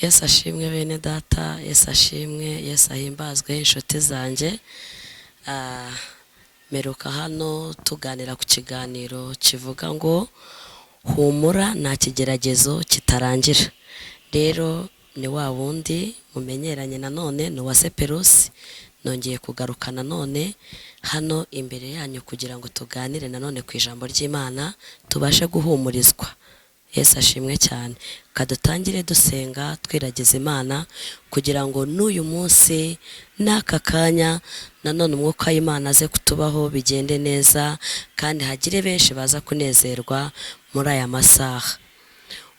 Yesu ashimwe bene data, Yesu ashimwe, Yesu ahimbazwe inshuti zanjye. Mperuka hano tuganira ku kiganiro kivuga ngo humura nta kigeragezo kitarangira. Rero ni wa wundi mumenyeranye nanone, ni uwa Seperusi, nongeye kugaruka nanone hano imbere yanyu kugira ngo tuganire nanone ku ijambo ry'Imana tubashe guhumurizwa. Yesu ashimwe cyane. Kadutangire dusenga twiragiza Imana kugira ngo n'uyu munsi n'aka kanya nanone umwuka w'Imana aze kutubaho bigende neza, kandi hagire benshi baza kunezerwa muri aya masaha.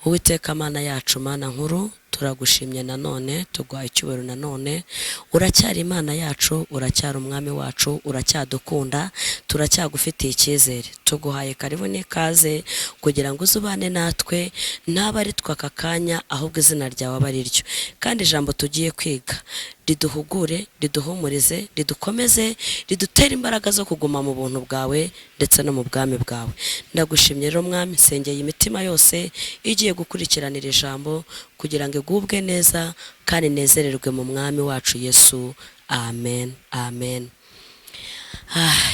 Uwiteka Mana yacu, Mana nkuru, turagushimye nanone, tuguha icyubahiro nanone. Uracyari Imana yacu, uracyari umwami wacu, uracyadukunda, turacyagufitiye icyizere. Tuguhaye karibu n'ikaze kugira ngo uze ubane natwe, ntaba ari twe aka kanya, ahubwo izina ryawe abe ari ryo. Kandi ijambo tugiye kwiga riduhugure, riduhumurize, ridukomeze, ridutere imbaraga zo kuguma mu buntu bwawe ndetse no mu bwami bwawe. Ndagushimye rero mwami, nsengeye imitima yose igiye gukurikiranira ijambo kugira ngo igubwe neza kandi inezererwe mu mwami wacu Yesu. Amen, amen.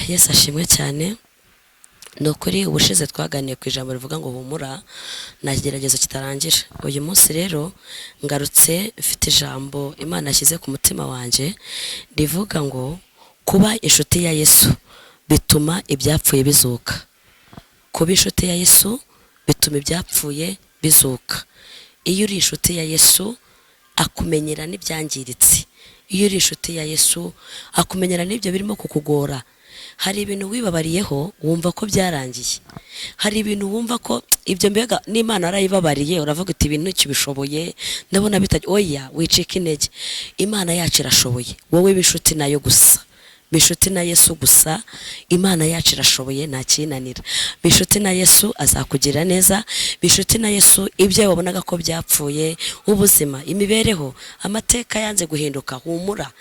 Yesu ashimwe cyane. Ni ukuri ubushize twaganiye ku ijambo rivuga ngo humura nta kigeragezo kitarangira. Uyu munsi rero ngarutse mfite ijambo Imana yashyize ku mutima wanjye rivuga ngo kuba inshuti ya Yesu bituma ibyapfuye bizuka. Kuba inshuti ya Yesu bituma ibyapfuye bizuka. Iyo uri inshuti ya Yesu akumenyera n'ibyangiritse. Iyo uri inshuti ya Yesu akumenyera n'ibyo birimo kukugora. Hari ibintu wibabariyeho wumva ko byarangiye, hari ibintu wumva ko ibyo mbega n'Imana yarayibabariye, uravuga uti ibintu ntikibishoboye, ndabona bitajya. Oya, wicika intege, Imana yacu irashoboye. Wowe b'inshuti nayo gusa, b'inshuti na Yesu gusa, Imana yacu irashoboye, nta kinanira. B'inshuti na Yesu azakugirira neza. B'inshuti na Yesu ibyo wabonaga ko byapfuye, ubuzima, imibereho, amateka yanze guhinduka, humura,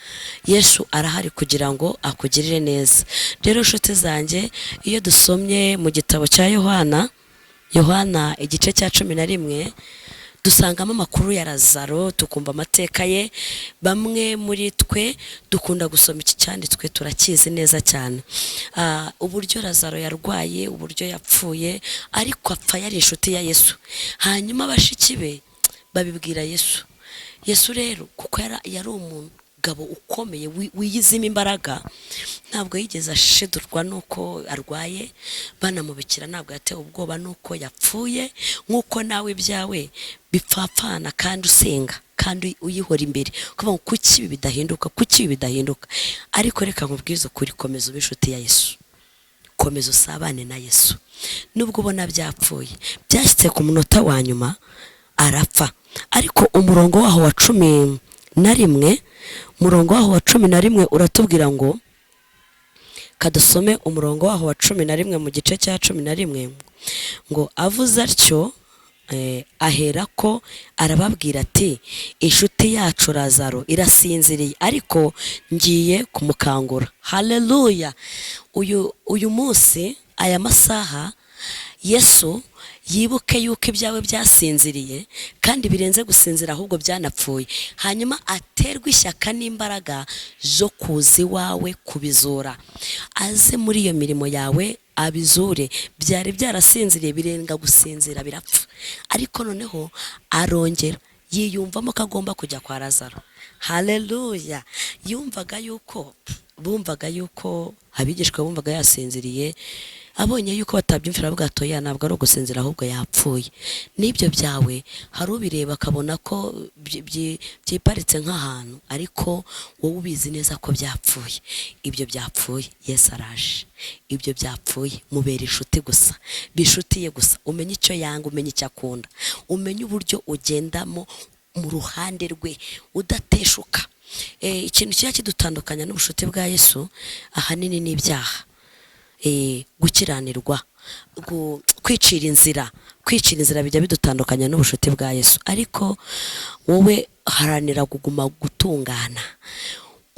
Yesu arahari kugira ngo akugirire neza. Rero inshuti zanjye, iyo dusomye mu gitabo cya Yohana, Yohana igice cya 11, dusangamo amakuru ya Lazaro, tukumva amateka ye. Bamwe muri twe dukunda gusoma iki cyanditswe, turakizi neza cyane. Uburyo Lazaro yarwaye, uburyo yapfuye, ariko apfa yari inshuti ya Yesu. Hanyuma bashiki be babibwira Yesu. Yesu rero kuko yari umugabo ukomeye wiyizimo imbaraga, ntabwo yigeze ashidurwa nuko arwaye, banamubikira, ntabwo yatewe ubwoba nuko yapfuye. Nkuko nawe ibyawe bipfapfana kandi usenga kandi uyihora imbere, kuvuga ngo kuki ibi bidahinduka, kuki ibi bidahinduka. Ariko reka nkubwize ukuri, komeza ube inshuti ya Yesu, komeza usabane na Yesu. Nubwo ubona byapfuye, byashyitse ku munota wa nyuma arapfa, ariko umurongo waho wa 11, umurongo waho wa 11 uratubwira ngo, kadusome umurongo waho wa 11 mu gice cya 11, ngo avuze atyo ahera ko arababwira ati inshuti yacu Lazaro irasinziriye, ariko ngiye kumukangura. Haleluya! Uyu munsi aya masaha Yesu yibuke yuko ibyawe byasinziriye, kandi birenze gusinzira ahubwo byanapfuye, hanyuma aterwe ishyaka n'imbaraga zo kuza iwawe kubizura, aze muri iyo mirimo yawe abizure. Byari byarasinziriye birenga gusinzira birapfa, ariko noneho arongera yiyumvamo ko agomba kujya kwa Lazaro. Haleluya! Yumvaga yuko, bumvaga yuko abigishwa bumvaga yasinziriye, abonye yuko batabyumvira avuga ati oya, ntabwo ari ugusinzira ahubwo yapfuye. N'ibyo byawe hari ubireba akabona ko byiparitse nk'ahantu, ariko wowe ubizi neza ko byapfuye. Ibyo byapfuye Yesu araje. Ibyo byapfuye mubera inshuti gusa, bishuti ye gusa, umenye icyo yanga, umenye icyo akunda, umenye uburyo ugendamo mu ruhande rwe udateshuka. Ikintu kijya kidutandukanya n'ubushuti bwa Yesu ahanini ni ibyaha, gukiranirwa, kwicira inzira. Kwicira inzira bijya bidutandukanya n'ubushuti bwa Yesu. Ariko wowe haranira kuguma gutungana,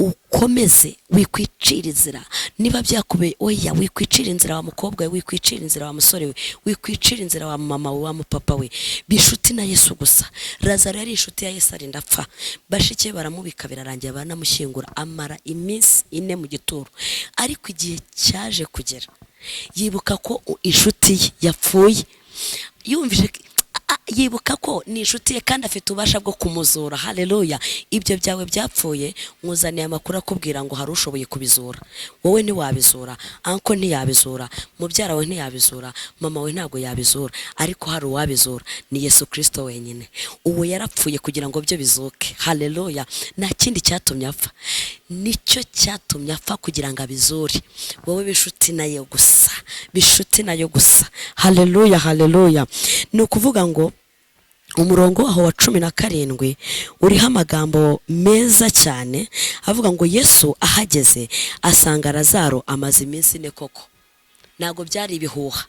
Ukomeze, wikwicira inzira niba byakubeye. Oya, wikwicira inzira wa mukobwa we, wikwicira inzira wa musore we, wikwicira inzira wa mama we, wa mupapa we. Bishuti na Yesu gusa. Lazaro yari inshuti ya Yesu arinda apfa. Bashiki be baramubika, birarangira banamushyingura, amara iminsi 4 mu gituro. Ariko igihe cyaje kugera yibuka ko inshuti ye yapfuye, yumvise yibuka ko ni inshuti ye kandi afite ububasha bwo kumuzura. Haleluya! Ibyo byawe byapfuye, nkuzaniye amakuru akubwira ngo hari ushoboye kubizura. Wowe ntiwabizura, anko ntiyabizura, mubyara we ntiyabizura, mama we ntabwo yabizura, ariko hari uwabizura, ni Yesu Kristo wenyine. Uwo yarapfuye kugira ngo byo bizuke. Haleluya! Nta kindi cyatumye apfa, nicyo cyatumye apfa, kugira ngo abizure. Wowe b'inshuti nayo gusa, b'inshuti nayo gusa. Haleluya, haleluya! Ni ukuvuga ngo umurongo aho wa 17 uriho amagambo meza cyane avuga ngo Yesu ahageze asanga Lazaro amaze iminsi 4 koko. Ntabwo byari ibihuha,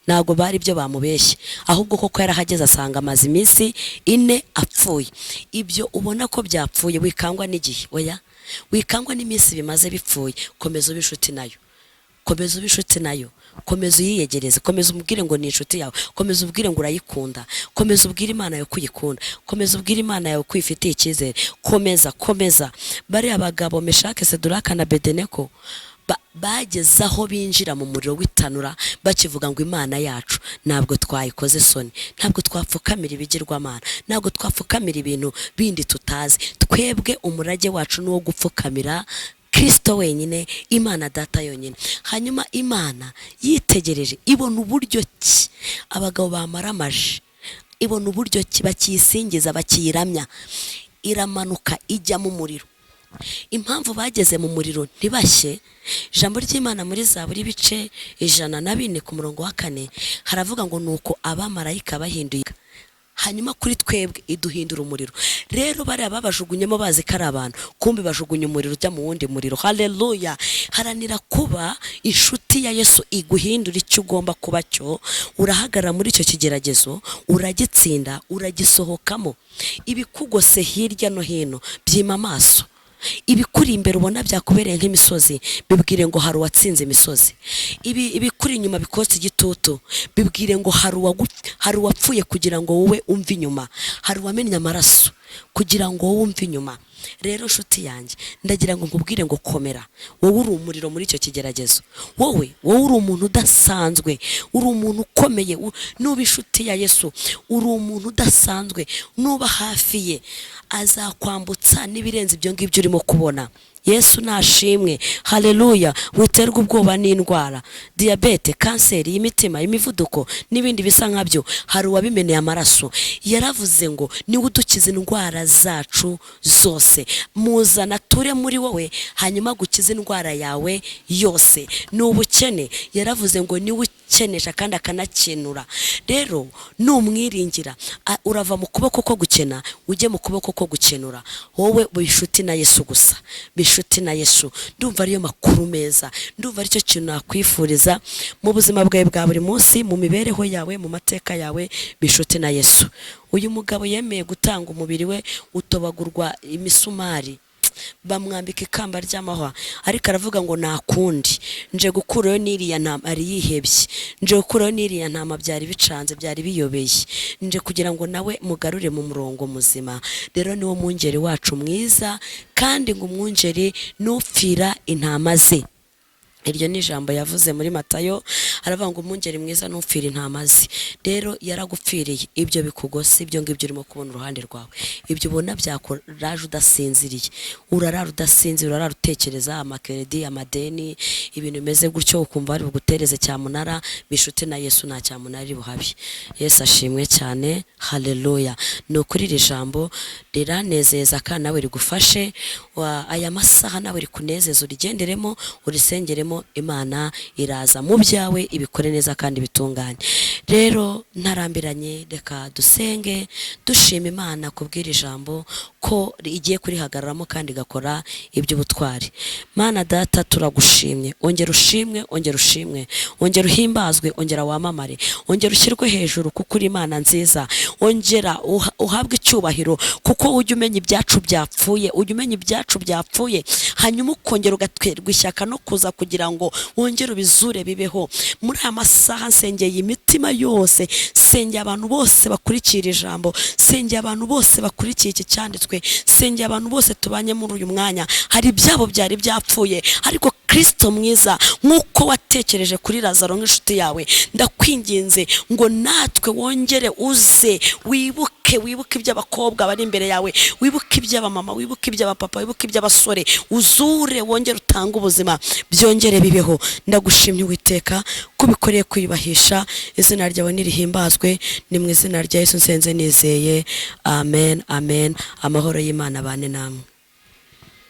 ntabwo bari ibyo bamubeshye, ahubwo koko yarahageze asanga amaze iminsi 4 apfuye. Ibyo ubona ko byapfuye, wikangwa n'igihe, oya, wikangwa n'iminsi bimaze bipfuye. Komeza ube inshuti nayo, komeza ube inshuti nayo, komeza uyiyegereze, komeza umubwire ngo ni inshuti yawe, komeza ubwire ngo urayikunda, komeza ubwire Imana yawe ko uyikunda, komeza ubwire Imana yawe ko uyifitiye icyizere. Komeza, komeza. Bariya bagabo Meshake, Seduraka na Bedeneko bageze aho binjira mu muriro w'itanura bakivuga ngo Imana yacu ntabwo twayikoze isoni, ntabwo twapfukamira ibigirwamana, ntabwo twapfukamira ibintu bindi tutazi. Twebwe umurage wacu ni uwo gupfukamira Kristo wenyine, Imana Data yonyine. Hanyuma Imana yitegereje ibona uburyo ki abagabo bamaramaje, ibona uburyo ki bakiyisingiza, bakiyiramya, iramanuka ijya mu muriro. Impamvu bageze mu muriro ntibashye, ijambo ry'Imana muri Zaburi ibice 104 ku murongo wa 4 haravuga ngo nuko abamarayika bahinduye, hanyuma kuri twebwe iduhindura umuriro. Rero bariya babajugunyemo bazi ko ari abantu, kumbe bajugunya umuriro ujya mu wundi muriro. Haleluya! Haranira kuba inshuti ya Yesu iguhindura icyo ugomba kuba cyo. Urahagarara muri icyo kigeragezo, uragitsinda, uragisohokamo. Ibikugose hirya no hino byima amaso, ibikuri imbere ubona byakubereye nk'imisozi, bibwire ngo hari uwatsinze imisozi. Ibikuri inyuma bikotsa igitutu, bibwire ngo hari uwapfuye kugira ngo wowe umve inyuma, hari uwamennye amaraso kugira ngo wowe umve inyuma. Rero nshuti yanjye, ndagira ngo nkubwire ngo komera, wowe uri umuriro muri icyo kigeragezo, wowe uri umuntu udasanzwe, uri umuntu ukomeye. Nuba inshuti ya Yesu uri umuntu udasanzwe, nuba hafi ye azakwambutsa n'ibirenze ibyo ngibyo urimo kubona. Yesu nashimwe. Haleluya! Witerwa ubwoba n'indwara, diyabete, kanseri y'imitima, imivuduko n'ibindi bisa nkabyo, hari uwabimeneye amaraso. Yaravuze ngo niwe udukiza indwara zacu zose. Muzana ture muri wowe, hanyuma gukiza indwara yawe yose. Ni ubukene, yaravuze ngo niwe ukenesha kandi akanakenura. Rero numwiringira urava mu kuboko ko gukena ujye mu kuboko ko gukenura. Wowe bishuti na Yesu gusa, bishuti na Yesu. Ndumva ariyo makuru meza, ndumva aricyo kintu nakwifuriza mu buzima bwawe bwa buri munsi, mu mibereho yawe, mu mateka yawe. Bishuti na Yesu. Uyu mugabo yemeye gutanga umubiri we utobagurwa imisumari, bamwambika ikamba ry'amahwa, ariko aravuga ngo nakundi nje gukurayo n'iriya ntama ari yihebye, nje gukurayo n'iriya ntama byari bicanze, byari biyobeye, nje kugira ngo nawe mugarure mu murongo muzima. Rero niwo mwungeri wacu mwiza, kandi ngo umwungeri nupfira intama ze. Iryo ni ijambo yavuze muri Matayo, aravuga ngo umwungeri mwiza nupfira intama ze. Rero yaragupfiriye, ibyo bikugose, ibyo ngibyo urimo kubona uruhande rwawe, ibyo ubona byakuraje udasinziriye, urarara udasinziriye, urarara utekereza amakeredi, amadeni, ibintu bimeze gutyo, ukumva bari bugutereze cyamunara. Bishuti na Yesu nta cyamunara iri buhabi. Yesu ashimwe cyane. Haleluya! Ni ukuri iri jambo riranezeza kandi nawe rigufashe, aya masaha nawe rikunezeza, urigenderemo, urisengeremo. urimo, Imana iraza mu byawe ibikore neza kandi bitunganye. Rero ntarambiranye, reka dusenge dushima Imana kubw'iri jambo ko igiye kurihagararamo kandi igakora iby'ubutwari. Mana Data, turagushimye, ongera ushimwe, ongera ushimwe, ongera uhimbazwe, ongera wamamare, ongera ushyirwe hejuru kuko uri Imana nziza, ongera uhabwe icyubahiro kuko ujya umenya ibyacu byapfuye, ujya umenya ibyacu byapfuye, hanyuma ukongera ugatwerwa ishyaka no kuza kugira ngo wongere ubizure bibeho. Muri aya masaha nsengeye imitima yose, sengeye abantu bose bakurikira ijambo, sengeye abantu bose bakurikiye iki cyanditswe, sengeye abantu bose tubanye muri uyu mwanya. Hari ibyabo byari byapfuye, ariko Kristo mwiza, nk'uko watekereje kuri Lazaro nk'inshuti yawe, ndakwinginze ngo natwe wongere uze wibuke, wibuke iby'abakobwa bari imbere yawe, wibuke iby'abamama, wibuke iby'abapapa, wibuke iby'abasore, uzure wongere utange ubuzima, byongere bibeho. Ndagushimye Uwiteka ko ubikoreye kwiyubahisha, izina ryawe nirihimbazwe. Ni mu izina rya Yesu nsenze nizeye, amen, amen. Amahoro y'Imana abane namwe.